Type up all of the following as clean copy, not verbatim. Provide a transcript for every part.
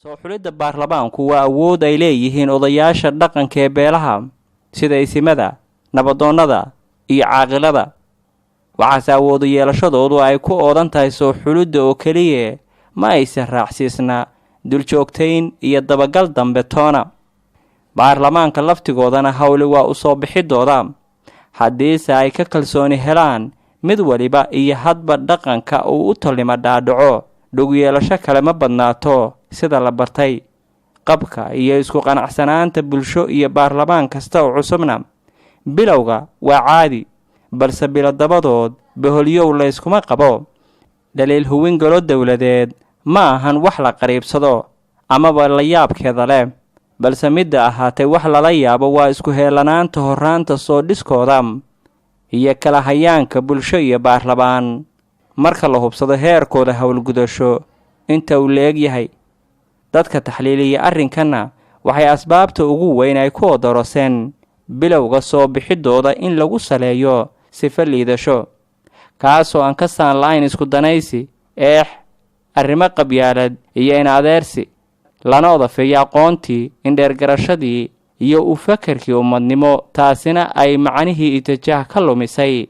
Soo xulidda baarlamaanku waa awood ay leeyihiin odayaasha dhaqanka ee beelaha, sida isimada, nabadoonnada iyo caaqilada. Waxaase awoodu yeelashadoodu ay ku oodan tahay soo xulidda oo keliya, ma aysan raacsiisna duljoogtayn iyo dabagal dambe toona. Baarlamaanka laftigoodana howli waa u soo bixidooda, haddiise ay ka kalsooni helaan mid waliba iyo hadba dhaqanka uu u tolnimo dhaadhaco, dhugyeelasho kale ma badnaato sida la bartay. Qabka iyo isku qanacsanaanta bulsho iyo baarlamaan kasta oo cusubna bilowga waa caadi, balse bilo dabadood boholyow layskuma qabo. Dhaliil huwin golo dowladeed ma ahan wax la qariibsado amaba la yaabkeeda leh, balse midda ahaatay wax lala yaabo waa isku heelanaanta horraanta soo dhiskooda iyo kala hayaanka bulsho iyo baarlamaan marka la hubsado heerkooda howlgudasho inta uu la-eg yahay. Dadka taxliiliya arrinkanna waxay asbaabta ugu weyn ay ku odoroseen bilowga soo bixidooda in lagu saleeyo sifo liidasho, kaasoo aan ka saan la-ayn isku danaysi, eex, arrimo qabyaalad iyo in adeersi, lana odafeeyo aqoontii, indheergarashadii iyo u fakarkii ummadnimo, taasina ay macnihii itijaah ka lumisay.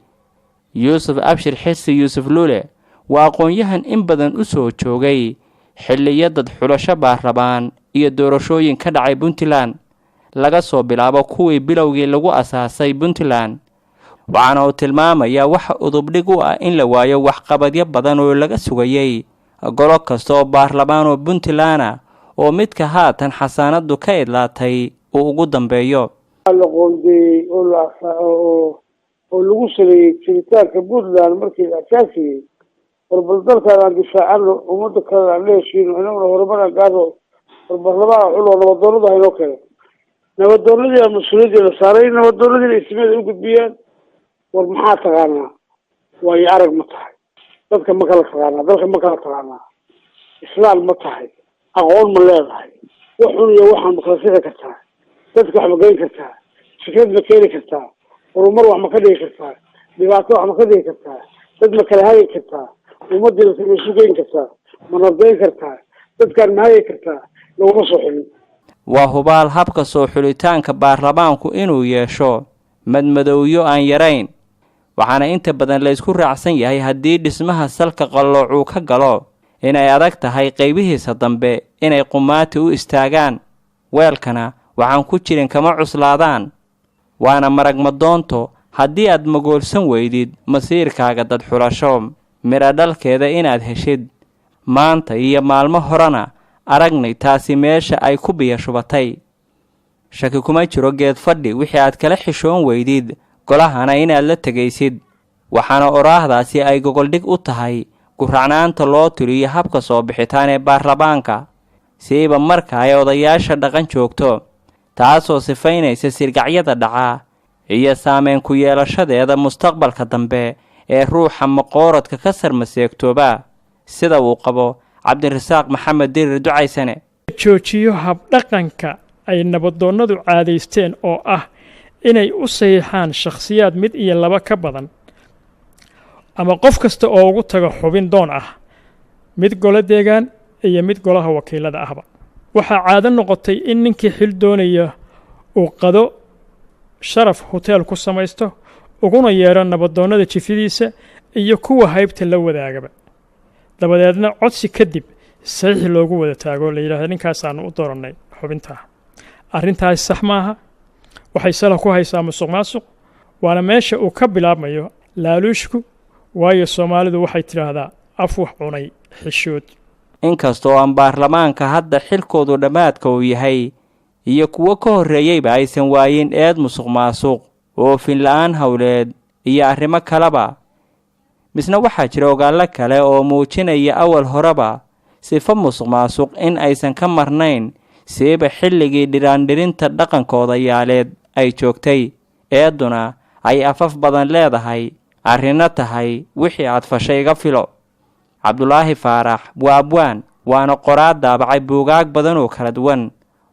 Yuusuf Abshir Xirsi Yuusuf Lule waa aqoon-yahan in badan u soo joogay xilliyo dad xulasho baarlamaan iyo doorashooyin ka dhacay Puntland, laga soo bilaabo kuwii bilowgii lagu asaasay Puntland. Waxaana uu tilmaamayaa waxa udubdhig u ah in la waayo waxqabadyo badan oo laga sugayay golo kasta oo baarlamaan oo Puntland oo midka haatan xasaanadu ka idlaatay uu ugu dambeeyo. La qoondeeyey oo la oo lagu saleeyey jiritaanka Puntland markii la asaasiyey, war bal dalkaan aan difaacano, ummadda kale aan la heshiino, inaguna horumar aan gaarno, war baarlamaanka xulo, nabadoonada haynoo keeno. Nabadoonadii aa mas-uuliyaddii la saaray, nabadoonadiina ismada u gudbiyaan. War maxaa taqaanaa? Waayo arag ma tahay? Dadka ma kala taqaanaa? Dalka ma kala taqaanaa? Islaam ma tahay? Aqoon ma leedahay? Wax xun iyo waxaan ma kala sixi kartaa? Dadka wax ma geyn kartaa? Fikrad ma keeni kartaa? Horumar wax ma ka dhigi kartaa? Dhibaato wax ma ka dhigi kartaa? Dad ma kala hagi kartaa? Ummadii ma isu geyn kartaa? Ma nabdayn kartaa? Dadkaan ma hagi kartaa? Laguma soo xulin. Waa hubaal habka soo xulitaanka baarlamaanku inuu yeesho madmadowyo aan yarayn, waxaana inta badan la isku raacsan yahay haddii dhismaha salka qalloocuu ka galo inay adag tahay qaybihiisa dambe inay qumaati u istaagaan, weelkana waxaan ku jirin kama cuslaadaan. Waana marag madoonto haddii aad magoolsan weydid masiirkaaga dad xulasho midha dhalkeeda inaad heshid. Maanta iyo maalmo horena aragnay taasi meesha ay ku biyo shubatay. Shaki kuma jiro geed fadhi wixii aad kala xishoon weydid golahana inaad la tegaysid, waxaana oraahdaasi ay gogoldhig u tahay guracnaanta loo tiriyo habka soo bixitaan ee baarlamaanka, siiba marka ay odayaasha dhaqan joogto, taasoo sifaynaysa sirgacyada dhaca iyo saameyn ku yeelashadeeda mustaqbalka dambe ee ruuxa maqooradka ka sarmaseegtooba, sida uu qabo Cabdirasaaq Maxamed Dirir Ducaysane. Joojiyo habdhaqanka ay nabadoonnadu caadaysteen oo ah inay u saxiixaan shakhsiyaad mid iyo laba ka badan, ama qof kasta oo ugu tago xubin doon ah, mid golo deegaan iyo mid golaha wakiilada ahba. Waxaa caado noqotay in ninkii xil doonaya uu qado sharaf hoteel ku samaysto, uguna yeedho nabadoonnada jifidiisa iyo kuwa haybta la wadaagaba, dabadeedna codsi kadib saxiix loogu wada taago, la yidhahdo ninkaasaanu u doorannay xubintaa. Arrintaasi sax maaha, waxay sala ku haysaa musuq maasuq, waana meesha uu ka bilaabmayo laaluushku, waayo Soomaalidu waxay tidhaahdaa af wax cunay xishood. Inkastoo aan baarlamaanka hadda xilkoodu dhammaadka uu yahay iyo kuwo ka horreeyeyba aysan waayin eed musuq maasuq, oofin la-aan howleed iyo arrimo kaleba, misna waxaa jira ogaallo kale oo muujinaya awal horeba sifo musuq maasuq in aysan ka marnayn, siiba xilligii dhiraandhirinta dhaqanka odayaaleed ay joogtay, eeduna ay afaf badan leedahay, arrinna tahay wixii aad fashay iga filo. Cabdulaahi Faarax waa abwaan, waana qoraa daabacay buugaag badan oo kala duwan,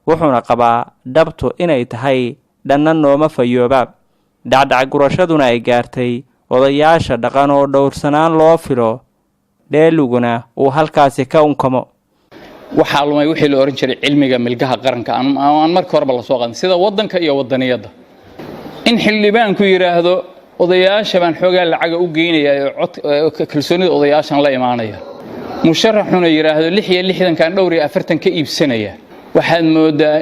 wuxuuna qabaa dhabtu inay tahay dhanna nooma fayooba, dhacdhac gurashaduna ay gaartay odayaasha dhaqan oo dhowrsanaan loo filo, dheeliguna uu halkaasi ka unkamo. Waxaa lumay wixii la ohan jiray cilmiga milgaha qaranka aan markii horeba lasoo qaadin, sida waddanka iyo waddaniyadda. In xildhibaanku yidhaahdo odayaasha baan xoogaa lacaga u geynaya oo cod kalsoonida odayaashan la imaanaya, musharaxuna yidhaahdo 66-kan dhowr iyo 40 ka iibsanaya, waxaad moodaa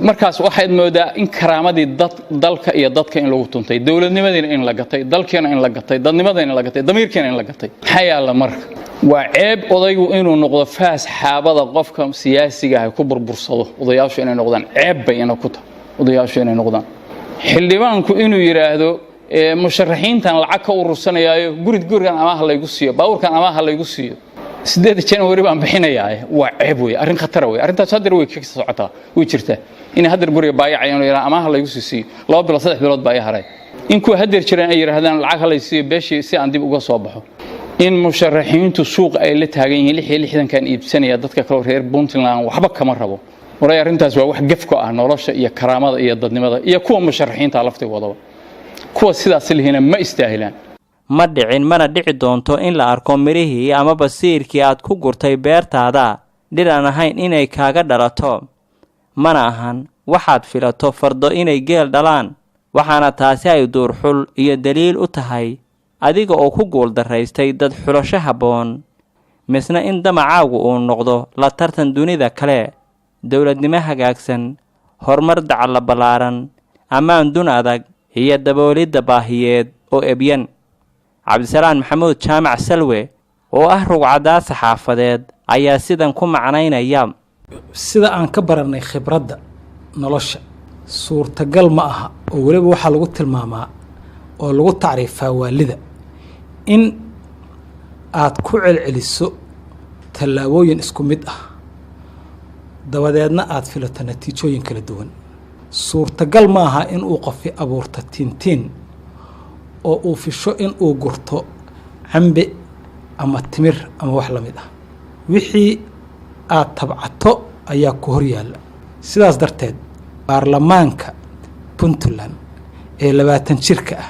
markaas waxaad moodaa in karaamadii dad dalka iyo dadka in lagu tuntay, dowladnimadiina in la gatay, dalkiina in la gatay, dadnimadiina in la gatay, damiirkiina in la gatay. Maxaa yaalla marka? Waa ceeb odaygu inuu noqdo faas xaabada qofka siyaasiga ah ku burbursado. Odayaashu inay noqdaan ceeb bay ina ku tahay. Odayaashu inay noqdaan, xildhibaanku inuu yidhaahdo musharaxiintan lacag ka urursanayaayo, gurid gurigan amaah laygu siiyo, baabuurkan amaah laygu siiyo, 8 January baan bixinayaa, waa ceeb wey, arrin khatara wey. Arrintaas haddeer way ka socotaa, way jirtaa inay haddeer guriga baayacayaan oo yidhahdaan amaah laygu sii siiyo, 2 bilood 3 bilood baa ii haray. In kuwa haddeer jiraan ay yidhaahdaan lacag ha lay siiyo beeshii si aan dib uga soo baxo. In musharaxiintu suuqa ay la taagan yihiin 66-kan iibsanaya, dadka kaloo reer Puntland waxba kama rabo. Waray, arrintaas waa wax gef ku ah nolosha iyo karaamada iyo dadnimada iyo kuwa musharaxiinta laftigoodaba. Kuwa sidaas lihina ma istaahilaan. Ma dhicin mana dhici doonto in la arko midhihii ama basiirkii aad ku gurtay beertaada dhir aan ahayn inay kaaga dhalato. Mana ahan waxaad filato fardo inay geel dhalaan, waxaana taasi ay duurxul iyo daliil u tahay adiga oo ku guuldaraystay dad xulasho habboon, misna in damacaagu uu noqdo la tartan dunida kale, dowladnimo hagaagsan, horumar dacalla ballaaran, ammaan dun adag iyo daboolidda baahiyeed oo ebyan. Cabdisalaan Maxamuud Jaamac Salwe oo ah rugcadaa saxaafadeed ayaa sidan ku macnaynaya. Sida aan ka baranay khibradda nolosha, suurtagal ma aha, oo weliba waxaa lagu tilmaamaa oo lagu tacriifaa waalida in aad ku celceliso tallaabooyin isku mid ah, dabadeedna aada filato natiijooyin kala duwan. Suurtagal ma aha in uu qofi abuurto tiintiin oo uu fisho in uu gurto cambe ama timir ama wax la mid ah. Wixii aad tabcato ayaa ku hor yaalla. Sidaas darteed, baarlamaanka Puntland ee 20 jirka ah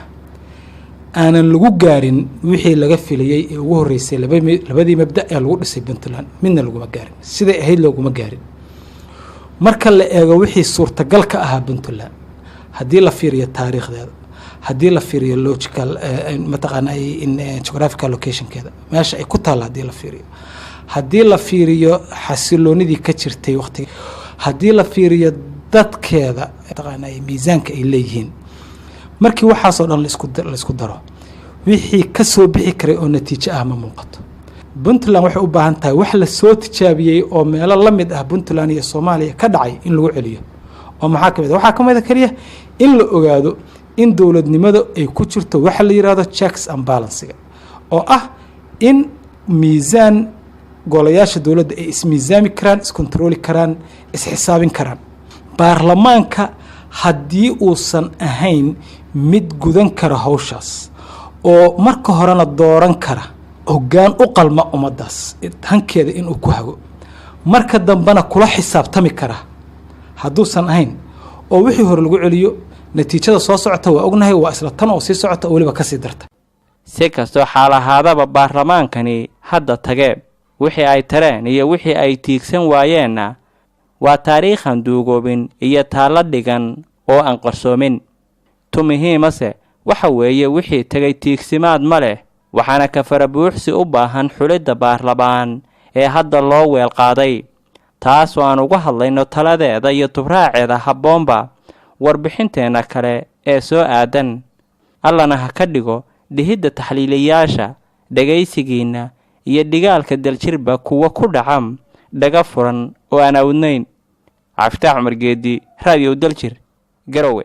aanan lagu gaarin wixii laga filayey ee ugu horreysay. Labadii mabda ee lagu dhisay Puntland midna laguma gaarin, siday ahayd looguma gaarin. Marka la eego wixii suurtagal ka ahaa Puntland, haddii la fiiriyo taariikhdeeda, haddii la fiiriyo logical mataqaana geographical locationkeeda, meesha ay ku taalla haddii la fiiriyo, haddii la fiiriyo xasiloonidii ka jirtay waqtiga, haddii la fiiriyo dadkeeda mataqaana miisaanka ay leeyihiin, markii waxaasoo dhan laisku daro, wixii ka soo bixi karay oo natiijo ah ma muuqato. Puntland waxay u baahan tahay wax la soo tijaabiyey oo meelo la mid ah Puntland iyo Soomaaliya ka dhacay in lagu celiyo. Oo maxaa ka mid ah? Waxaa ka mid a keliya in la ogaado in dowladnimada ay ku jirto waxa la yidhahdo checks and balancega, oo ah in miisaan golayaasha dowladda ay ismiisaami karaan, iskontarooli karaan, isxisaabin karaan. Baarlamaanka haddii uusan ahayn mid gudan kara hawshaas oo marka horena dooran kara hoggaan u qalma ummaddaas hankeeda inuu ku hago, marka dambena kula xisaabtami kara, hadduusan ahayn oo wixii hore lagu celiyo, natiijada soo socota waa ognahay, waa isla tan oo sii socota oo weliba kasii darta. Si kastoo xaal ahaadaba, baarlamaankani hadda tage wixii ay tareen iyo wixii ay tiigsan waayeenna waa taariikhan duugoobin iyo taallo dhigan oo aan qarsoomin. Tumihiimase waxa weeye wixii tegay tiigsimaad ma leh, waxaana kafara buuxsi u baahan xulidda baarlamaan ee hadda loo weel qaaday, taas oo aan uga hadlayno taladeeda iyo tubraaceeda habboonba warbixinteenna kale ee soo aadan. Allana ha ka dhigo dhihidda taxliiliyaasha, dhegaysigiinna iyo dhigaalka Daljirba kuwa ku dhaca dhaga furan oo aan awdnayn. Cabdifitaax Cumar Geedi, Raadiyow Daljir, Garowe.